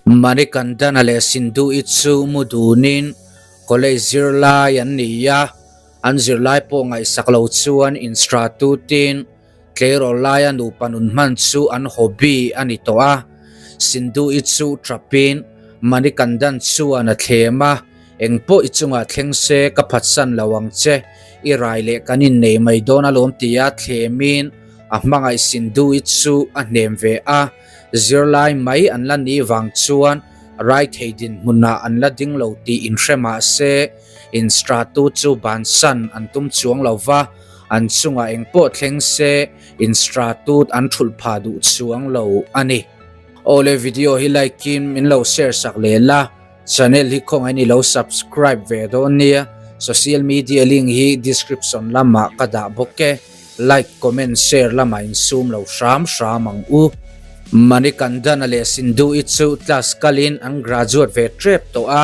Manikandana leh Sindhu-i chu mu dunin college zirlai an ni a, an zirlai pawh ngaihsak lo chuan instratutin tleirawl laia nupa nun hman chu an hobby a ni tawh a. Sindhu-i chu ṭapin Manikandan chuan a thlem a, Engpawh i chungah thleng se ka phatsan lo ang che, i rai leh kan innei mai dawn alawm tia thlemin a hmangaih Sindhu-i chu a hnem ve a. Zirlai mai an la nih vang chuan rai thei dinhmunah an la ding lo tih inhre mah se, instratu chu bansan an tum chuang lo va, an chungah engpawh thleng se instratut an thulh phah duh chuang lo a ni. Awle video hi like in min lo share sak leh la, channel hi khawngaih in i lo subscribe ve dawn nia, social media link hi description lamah ka dah bawk e. Like, comment, share lamah insum lo hram hram ang u. Manikandana leh Sindhu-i chu class kalin an graduate ve tep tawh a,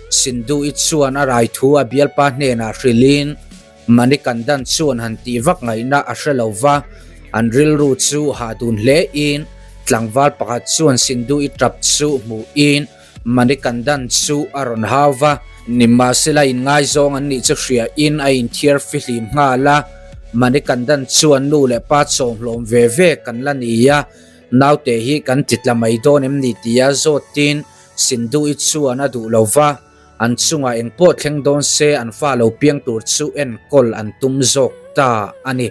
Sindhu-i chuan a rai thu a bialpa hnenah hrilhin Manikandan chuan han tih vak ngaihna a hre lo va, an rilru chu hah dun hlein tlangval pakhat chuan Sindhu-i tap chu hmuhin Manikandan chu a rawn hau va, nimahsela inngaizawng an nih chu hriain a inthiar fihlim nghal a. Manikandan chuan nu leh pa chawmhlawm ve ve kan la ni a, naute hi kan ti tla mai dawn em ni tia zawtin Sindhu-i chuan a duh lo va, an chungah engpawh thleng dawn se an fa lo piang tur chu enkawl an tum zawk ta a ni.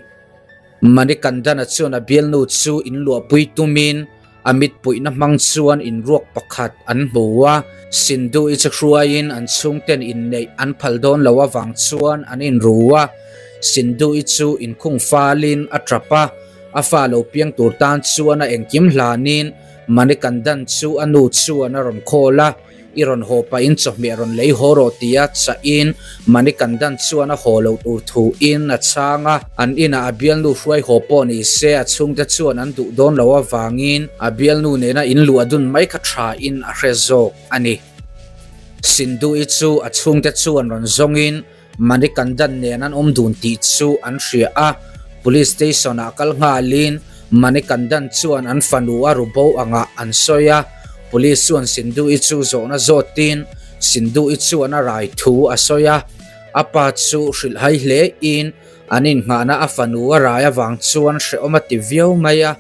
Manikandana chuan a bialnu chu inluahpui tumin A mitpuihna hmang chuan inruak pakhat an hmu a, Sindhu-i chu hruaiin an chhungten inneih an phal dawn lo avang chuan an inru a. Sindhu-i chu inkhung falin a tap a, a fa lo piang tur tan chuan a engkim hlanin Manikandan chu a nu chuan a rawn call a. I rawn haw pahin chawhmeh rawn lei haw rawh tia chahin Manikandan chuan a haw loh tur thuin a chhang a. An inah a bialnu hruai haw pawh ni se a chhungte chuan an duh dawn lo avangin a bialnu nena in luah dun mai kha thain a hre zawk a ni. Sindhu-i chu a chhungte chuan rawn zawngin Manikandan nen an awm dun tih chu an hria a, Police Station ah kal nghalin Manikandan chuan an fanu a ru bo angah an sawi a, Police chuan Sindhu-i chu zawhna zawtin Sindhu-i chuan a rai thu a sawi a, a pa chu hrilhhai hle in an inngahna a fanu a rai avang chuan hrehawm a ti viau mai a,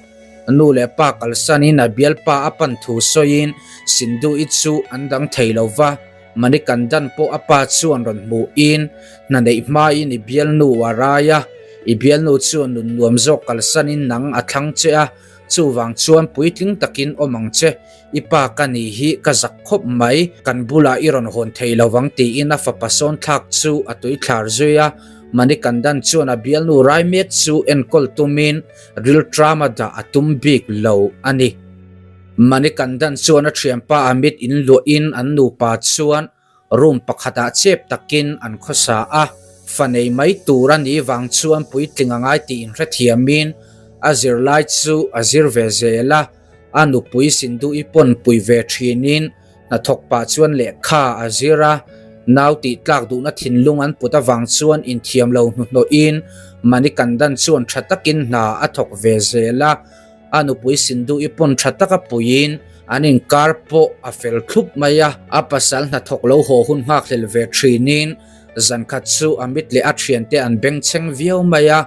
nu leh pa kalsanin a bialpa a pan thu sawiin Sindhu-i chu an dang thei lo va. Manikandan pawh a pa chuan rawn hmuhin, Hna neih hmain i bialnu a rai a, i bialnu chuan nun nuam zawk kalsanin nang a thlang che a, chuvang chuan puitling takin awm ang che, i pa ka ni hi ka zak khawp mai, kan bulah i rawn hawn thei lo vang tiin a fapa sawn thlak chu a tuithlar zui a. Manikandan chuan a bialnu rai mek chu enkawl tumin rilṭama dah a tum bik lo a ni. Manikandan chuan a thianpa Amit in luahin an nupa chuan room pakhatah chep takin an khawsa a, fa nei mai tur a nih vang chuan puitling a ngai tih inhrethiamin a zirlai chu a zir ve zel a, a nupui Sindhu-i pawn pui ve thinin hnathawk pah chuan lehkha a zir a, nau tih tlak duhna thinlung an put avang chuan inthiam lo hnuhnawhin Manikandan chuan tha takin hna a thawk ve zel a. A nupui Sindhu-i pawn tha taka puiin an inkar pawh a fel thlup mai a, a pasal hnathawk lo haw hun nghakhlel ve thinin zankhat chu a mit leh a thiante an bengchheng viau mai a,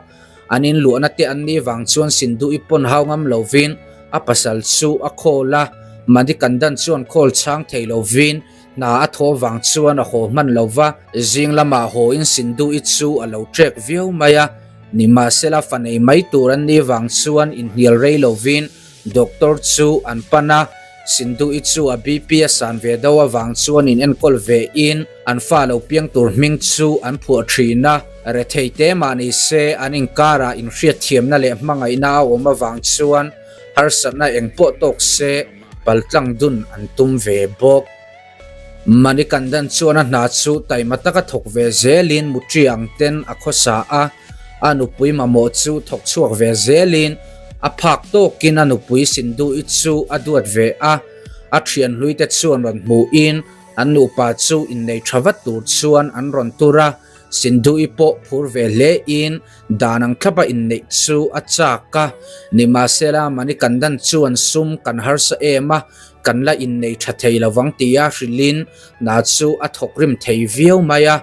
an inluahna te an nih vang chuan Sindhu-i pawn hau ngam lovin a pasal chu a call a, Manikandan chuan call chhang thei lovin hna a thaw vang chuan a haw hman lo va, zing lamah hawin Sindhu-i chu a lo trek viau mai a. Nimahsela fa nei mai tur an nih vang chuan inhnial rei lovin doctor chu an pan a, Sindhu-i chu a BP a san ve deuh avang chuan in enkawl ve in an fa lo piang tur hming chu an phuah thin a, rethei te mah ni se an inkarah inhriatthiamna leh hmangaihna a awm avang chuan harsatna engpawh tawk se paltlang dun an tum ve bawk. Manikandan chuan a hna chu taima taka thawk ve zelin mutri ang ten a khawsa a, a nupui mamawh chu thawk chhuak ve zelin a phak tawkin a nupui Sindhu-i chu a duat ve a, a thian hluite chuan rawn hmuhin an nupa chu innei tha vat tur chuan an rawn tur a, Sindhu-i pawh phur ve hlein dan ang thlapa inneih chu a chak a, nimahsela Manikandan chuan sum kan harsa em a, Kan la innei tha thei lovang tia hrilhin hna chu a thawk rim thei viau mai a,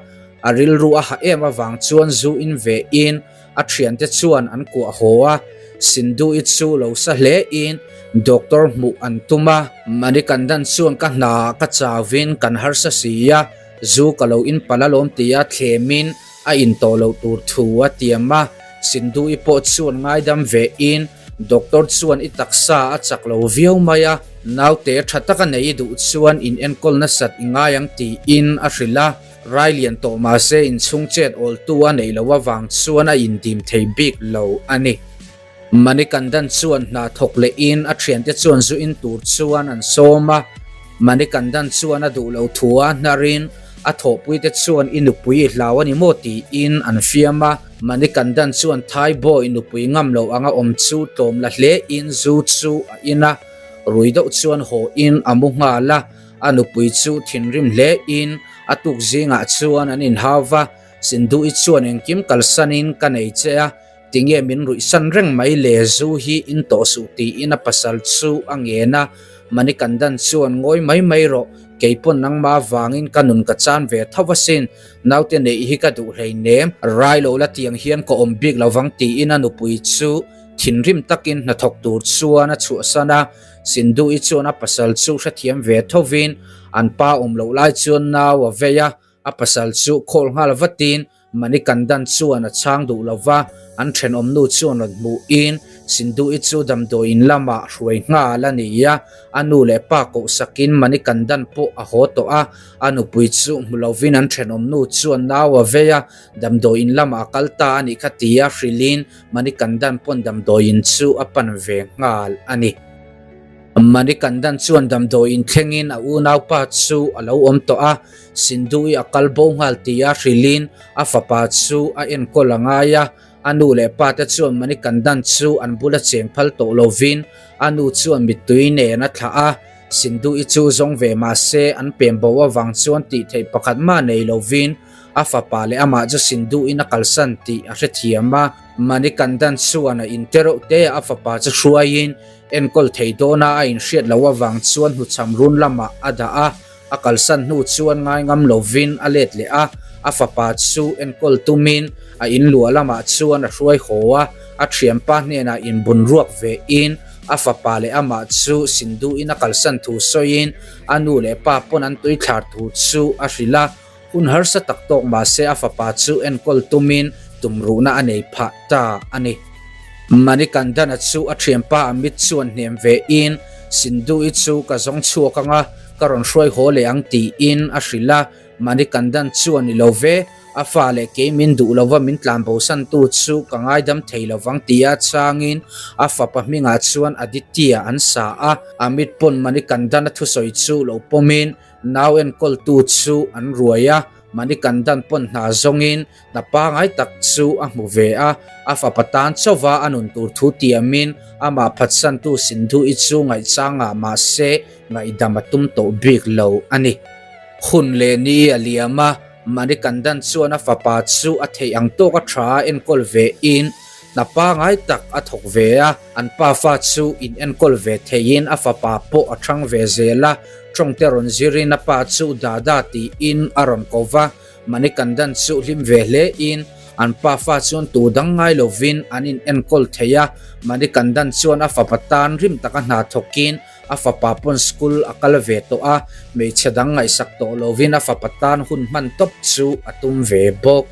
a rilru a ha em avang chuan zu in ve in a thiante chuan an kuah haw a, Sindhu-i chu lo sa hle in doctor hmuh an tum a. Manikandan chuan ka hna ah ka chau in kan harsa si a, zu ka lo in palh alawm tia thlem in a in tawh loh tur thu a tiam a, Sindhu-i pawh chuan ngaidam ve in Doctor chuan i taksa a chak lo viau mai a, naute tha taka nei i duh chuan in enkawl nasat i ngai ang tiin a hrilh a, rai lian tawh mahse inchhung chet awltu a neih loh avang chuan a indim thei bik lo a ni. Manikandan chuan hna thawk lehin a thiante chuan zu in tur chuan an sawm a, Manikandan chuan a duh lo thu a hnarin a thawhpuite chuan i nupui i hlau a ni maw tiin an fiam a. Manikandan chuan Thai boy nupui ngam lo anga awm chu tlawm la hle in zu chu a in a, rui deuh chuan haw in a mu nghal a, a nupui chu thinrim hle in a tuk zingah chuan an inhau va, Sindhu-i chuan engkim kalsan in ka nei che a, tinge min ruihsan reng mai le zu hi in tawh suh tiin a pasal chu a ngen a, Manikandan chuan ngawi mai mai rawh, keipawn nangmah avangin ka nun ka chan ve tho asin, Naute neih hi ka duh hleinem, rai lo la tiang hian ka awm bik lo vang tiin a nupui chu thinrim takin hnathawk tur chuan a chhuahsan a. Sindhu-i chuan a pasal chu hrethiam ve thovin an pa awm loh lai chuan nau a vei a, a pasal chu khawl nghal vatin Manikandan chuan a chhang duh lo va, an thenawmnu chuan rawn hmuhin Sindhu-i chu damdawiin lamah hruai nghal a ni a. A nu leh pa kohsakin Manikandan pawh a haw tawh a, a nupui chu hmu lovin an thenawmnu chuan nau a vei a, damdawiin lamah a kal ta a nih kha tia hrilhin Manikandan pawn damdawiin chu a pan ve nghal a ni. Manikandan chuan damdawiin thlengin a unaupa chu a lo awm tawh a, Sindhu-i a kal bo nghal tia hrilhin a fapa chu a enkawl a ngai a. A nu leh pa te chuan Manikandan chu an bula cheng phal tawh lovin a nu chuan mittui nen a thlah a, Sindhu-i chu zawng ve mah se an pem bo avang chuan tih theih pakhat mah nei lovin a fapa leh amah chu Sindhu-in a kalsan tih a hrethiam a. Manikandan chuan a inte reuh te a fapa chu hruaiin enkawl thei dawna a inhriat loh avang chuan hnuchham run lamah a dah a. A kalsan hnu chuan ngai ngam lovin a let leh a, a fapa chu enkawl tumin a inluah lamah chuan a hruai haw a, a thianpa hnenah inbun ruak ve in a fapa leh amah chu Sindhu-in a kalsan thu sawiin a nu leh pa pawn an tuithlar thu chu a hrilh a, hun harsa tak tawk mahse a fapa chu enkawl tumin tumruhna a nei phah ta a ni. Manikandana chu a thianpa Amit chuan hnem ve in Sindhu-i chu ka zawng chhuak anga ka rawn hruai haw leh ang tiin a hrilh a, Manikandan chuan ni lo ve, a fa leh kei min duh lova min tlan bosantu chu ka ngaidam thei lovang tia changin a fapa hmingah chuan Aditya an sa a, Amit pawn Manikandana thusawi chu lo pawmin nau enkawltu chu an ruai a, Manikandan pawn hna zawngin Hna pangai tak chu a hmu ve a, a fapa tan chauva a nun tur thu tiamin amah phatsantu Sindhu-i chu ngaihchangah mahse ngaihdam a tum tawh bik lo a ni. Hun leh ni a liam a, Manikandan chuan a fapa chu a theih ang tawka tha a enkawl ve in hna pangai tak a thawk ve a, an pafa chu in enkawl ve theiin a fapa pawh a thang ve zel a, tawngte rawn zirin a pa chu Dada tiin a rawn ko va. Manikandan chu hlim ve hle in an pafa chuan tu dang ngai lovin an in enkawl thei a, Manikandan chuan a fapa tan rim taka hna thawkin a fapa pawn school a kal ve tawh a, hmeichhe dang ngaihsak tawh lovin a fapa tan hun hman tawp chu a tum ve bawk.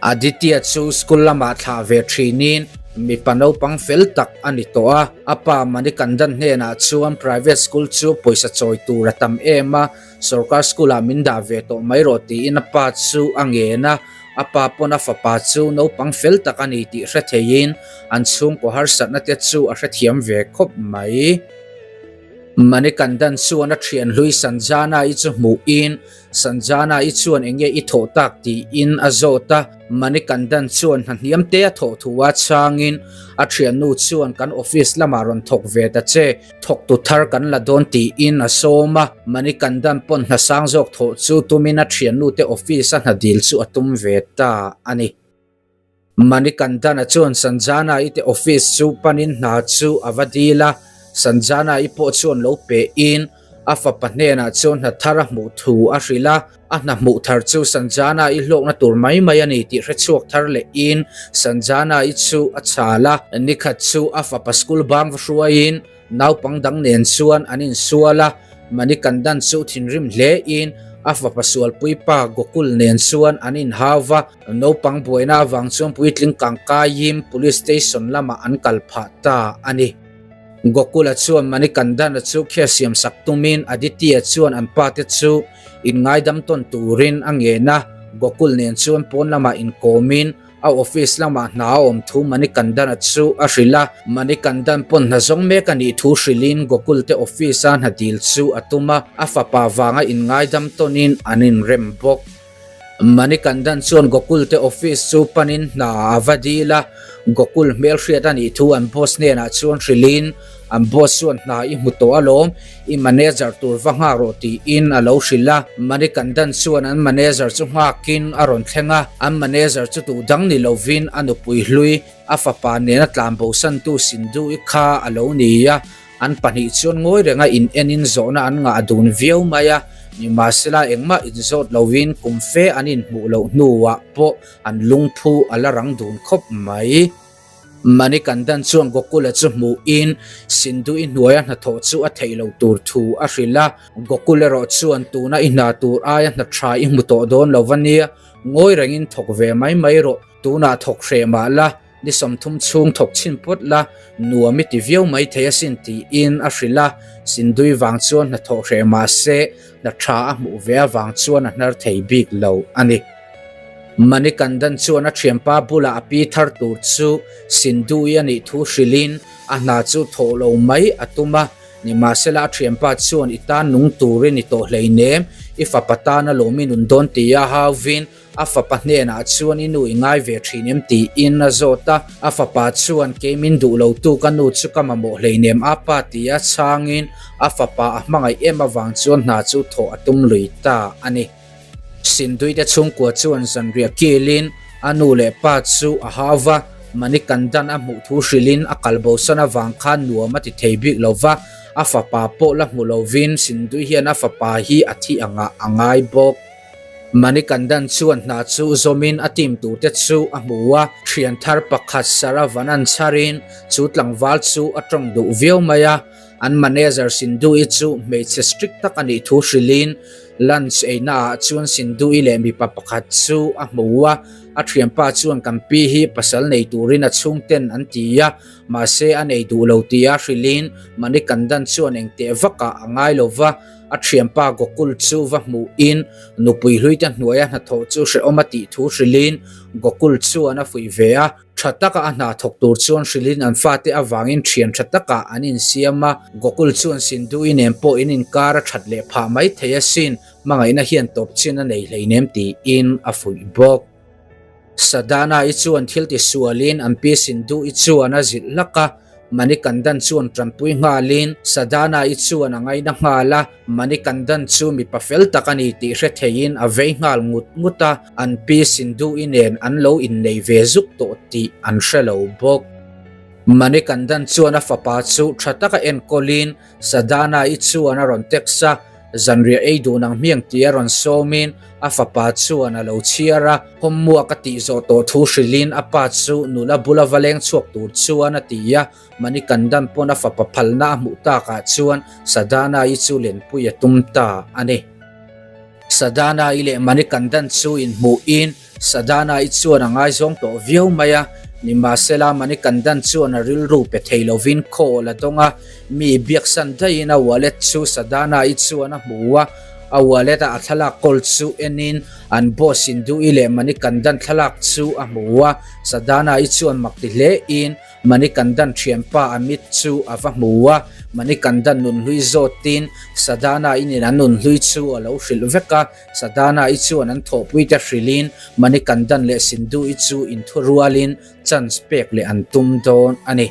Aditya chu school lamah thlah ve thinin mipa naupang fel tak a ni tawh a, a pa Manikandan hnenah chuan private school chu pawisa chawi tur a tam em a, Sorkar school ah min dah ve tawh mai rawh tiin a pa chu a ngen a, a pa pawn a fapa chu naupang fel tak a ni tih hre theiin an chhungkaw harsatna te chu a hrethiam ve khawp mai. Manikandan chuan a thian hlui Sanjana-i chu hmuhin Sanjana-i chuan eng nge i thawh tak tiin a zawt a, Manikandan chuan hna hniam te a thawh thu a changin a thiannu chuan kan office lamah rawn thawk ve ta che, Thawktu thar kan la dawn tiin a sawm a, Manikandan pawn hna sang zawk thawh chu tumin a thiannute office a hna dil chu a tum ve ta a ni. Manikandana chuan Sanjana-i te office chu panin hna chu a va dil a, Sanjana-i pawh chuan lo pe in a fapa hnenah chuan hna thar a hmuh thu a hrilh a. A hna hmuh thar chu Sanjana-i hlawkna tur mai mai a ni tih hre chhuak thar leh in Sanjana-i chu a chhal a. Nikhat chu a fapa school bang va hruaiin naupang dang nen chuan an insual a, Manikandan chu thinrim hle in a fapa sualpui pa Gokul nen chuan an inhau va, naupang buaina avang chuan puitling kangkaiin police station lamah an kal phah ta a ni. Gokula chuan Manikandana chu khia siam sak tumin Aditya chuan an pate chu inngaidam tawn turin a ngen a, Gokul nen chuan pawn lamah inkawmin a office lamah hna a awm thu Manikandana chu a hrilh a, Manikandan pawn hna zawng mek a nih thu hrilhin Gokul te office a hna dil chu a tum a, a fapa vanga inngaidam tawnin an inrem bawk. Manikandan chuan Gokul te office chu panin hna a va dil a, Gokul hmelhriat a nih thu an boss hnenah chuan hrilhin an boss chuan hna i hmu tawh alawm, i manager tur va nghak rawh tiin a lo hrilh a. Manikandan chuan an manager chu nghakin a rawn thleng a, an manager chu duh dang ni lovin a nupui hlui a fapa nena tlanbosantu Sindhu-i kha a lo ni a. An pahnih chuan ngawi renga in enin zawhna an ngah dun viau mai a, nimahsela engmah inzawt lovin kum fe an inhmuh loh hnuah pawh an lungphu a la rang dun khawp mai. Manikandan chuan Gokula chu hmuhin Sindhu-i hnuaia hnathawh chu a theih loh tur thu a hrilh a, Gokul erawh chuan tuna i hna tur aia hna tha i hmu tawh dawn lo va nia, ngawi rengin thawk ve mai mai rawh, tunah thawk hreh mah la, Ni 30 chhung thawk chhin pawt la, nuam i ti viau mai thei asin tiin a hrilh a, Sindui vang chuan hnathawh hreh mah se hna tha a hmuh ve avang chuan a hnar thei bik lo a ni. Manikandan chuan a thianpa bulah a pi thar tur chu Sindui a nih thu hrilhin a hna chu thawh lo mai a tum a, Nimahsela a thianpa chuan i tan nung turin i tawh hleinem, i fapa tan a lawm i nun dawn tia hauvin A fapa hnenah chuan i nu i ngai ve thin em tiin a zawt a, a fapa chuan kei min duh lo tu ka nu chu ka mamawh hleinem a pa tia chhangin a fapa a hmangaih em avang chuan hna chu thawh a tum lui ta a ni. Sinduite chhungkua chuan zanriah kilin a nu leh pa chu a hau va, Manikandan a hmuh thu hrilhin a kalbosan avang khan nuam a ti thei bik lo va, a fapa pawh la hmu lovin Sindui hian a fapa hi a thi angah a ngai bawk. Manikandan chuan hna chu zawmin a team turte chu a hmu a, thian thar pakhat Saravanan chharin chu tlangval chu a tawng duh viau mai a, an manager Sindhu-i chu hmeichhe strict tak a nih thu hrilhin lunch eina ah chuan Sindhu-i leh mipa pakhat chu a hmu a, a thianpa chuan kan pi hi pasal nei turin a chhungten an ti a, mahse a nei duh lo tia hrilhin Manikandan chuan engteh vakah a ngai lo va. A thianpa Gokul chu va hmuhin nupui hluite hnuaia hnathawh chu hrehawm a tih thu hrilhin Gokul chuan a fuih ve a. Tha taka a hna thawk tur chuan hrilhin an fate avangin thian tha takah an insiam a. Gokul chuan Sindhu-i nen pawh in inkar a that leh phah mai thei asin, hmangaihna hian tawp chin a nei hleinem tiin a fuih bawk. Sadana-i chuan thil ti sualin an pi Sindhu-i chuan a zilh hlak a, Manikandan chuan tanpui nghalin Sadana-i chuan a ngaina nghal a, Manikandan chu mipa fel tak a ni tih hre theiin a vei nghal ngut ngut a, an pi Sindhu-i nen an lo innei ve zuk tawh tih an hre lo bawk. Manikandan chuan a fapa chu tha taka enkawlin Sadana-i chuan a rawn text a, zanriah ei dun ang hmiang tih a rawn sawmin a fapa chuan a lo chhiar a, hawmmuak a tih zawh tawh thu hrilhin a pa chu nula bula va leng chhuak tur chuan a ti a, Manikandan pawn a fapa phalna a hmuh takah chuan Sadana-i chu lenpui a tum ta a ni. Sadana-i leh Manikandan chu inhmuhin Sadana-i chuan a ngaizawng tawh viau mai a, nimahsela Manikandan chuan a rilru pe thei lovin call a dawng a, mi biaksan daihin a wallet chu Sadana-i chuan a hmu a, a wallet a a thlalak kawl chu enin an boss Sindhu-i leh Manikandan thlalak chu a hmu a, Sadana-i chuan mak ti hlein Manikandan thianpa Amit chu a va hmu a, Manikandan nunhlui zawtin Sadana-i nen an nunhlui chu a lo hrilh vek a. Sadana-i chuan an thawhpuite hrilhin Manikandan leh Sindhu-i chu inthurualin chance pek leh an tum dawn a ni.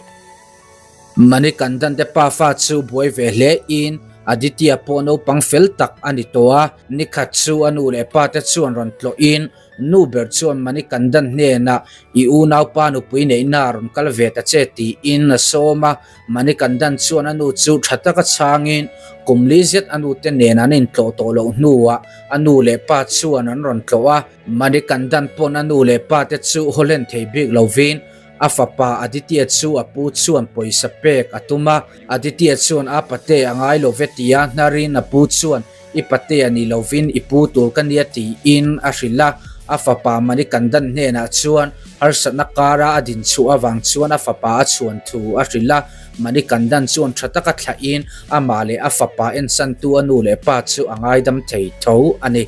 Manikandan te pafa chu buai ve hlein Aditya pawh naupang fel tak a ni tawh a, nikhat chu a nu leh pa te chuan rawn tlawhin nu ber chuan Manikandan hnenah I unaupa nupui neihna a rawn kal ve ta che tiin a sawm a, Manikandan chuan a nu chu tha taka chhangin kum li zet a nu te nen an intlawh tawh loh hnuah a nu leh pa chuan an rawn tlawh a, Manikandan pawn a nu leh pa te chu haw hlen thei bik lovin A fapa Aditya chu a pu chuan pawisa pek a tum a, Aditya chuan a pate a ngai lo ve tia hnarin a pu chuan i pate a ni lovin i pu tur ka nia tiin a hrilh a. A fapa Manikandan hnenah chuan harsatna kara a din chhuah avang chuan a fapa a chhuan thu a hrilh a. Manikandan chuan tha taka thlahin amah leh a fapa ensantu a nu leh pa chu a ngaidam thei tho a ni.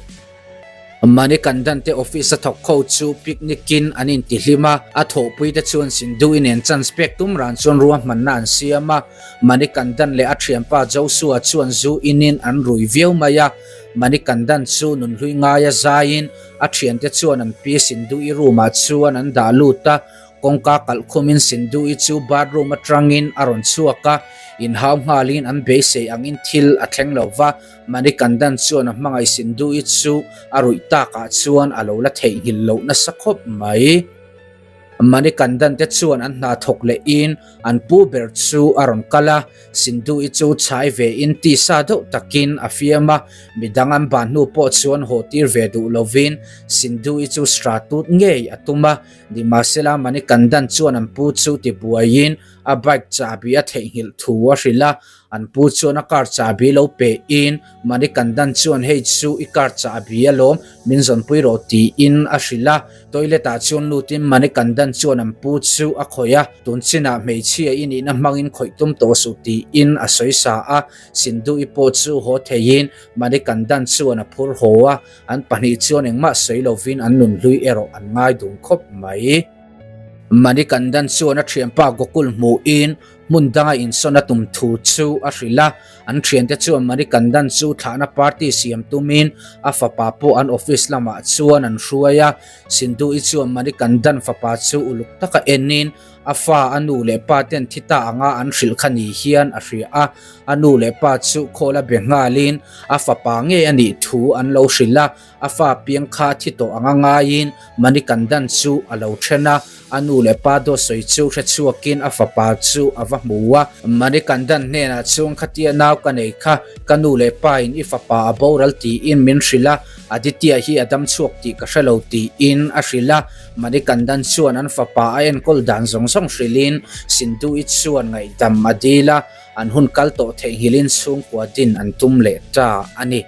Manikandan te office a thawk ho chu picnic in an intihlim a, a thawhpui te chuan Sindhu-i nen chance pek tum ran chuan ruahmanna an siam a. Manikandan leh a thianpa Joshua chuan zu inin an rui viau mai a. Manikandan chu nunhlui ngaia zaiin a thiante chuan an pi Sindhu-i room ah chuan an dah lut a, Kawngka kalh khumin Sindhu-i chu bathroom atangin a rawn chhuak a, inhau nghalin an beisei angin thil a thleng lo va, Manikandan chuan a hmangaih Sindhu-i chu a ruih takah chuan a lo la theihnghilh loh nasa khawp mai. Manikandan te chuan an hna thawk lehin an pu ber chu a rawn kal a, Sindhu-i chu chhai vein tisa deuh takin a fiam a, midang an ban hnu pawh chuan haw tir ve duh lovin Sindhu-i chu stratut ngei a tum a, Nimahsela Manikandan chuan an pu chu tibuaiin a bike chahbi a theihnghilh thu a hrilh a, an pu chuan a car chahbi lo pehin Manikandan chuan hei chu i car chahbi alawm min zawnpui rawh tiin a hrilh a, toilet ah chuan lutin Manikandan chuan an pu chu a khawih a, tun chinah hmeichhia i nihna hmangin khawih tum tawh suh tiin a sawi sa a, Sindhu-i pawh chu haw theiin Manikandan chuan a phur haw a. An pahnih chuan engmah sawi lovin an nunhlui erawh an ngai dun khawp mai. Manikandan chuan a thianpa Gokul hmuhin hmun danga insawn a tum thu chu a hrilh a. An thiante chuan Manikandan chu thlahna party siam tumin a fapa pawh an office lamah chuan an hruai a. Sindhu-i chuan Manikandan fapa chu uluk taka enin A fa a nu leh pa ten thi ta anga an hrilh kha ni hian a hria a, a nu leh pa chu khawl a be nghalin a fapa ngei a nih thu an lo hrilh a, a fa piang kha thi tawh anga ngaiin Manikandan chu a lo then a, a nu leh pa dawt sawi chu hre chhuakin a fapa chu a va hmu a. Manikandan hnenah chuan khatia nau ka nei kha ka nu leh pa in i fapa a boral tiin min hrilh a, Aditya hi a dam chhuak tih ka hre lo tiin a hrilh a. Manikandan chuan an fapa a enkawl dan zawng zawng hrilhin Sindhu-i chuan ngaihdam a dil a, an hun kal tawh theihnghilhin chhungkua din an tum leh ta a ni.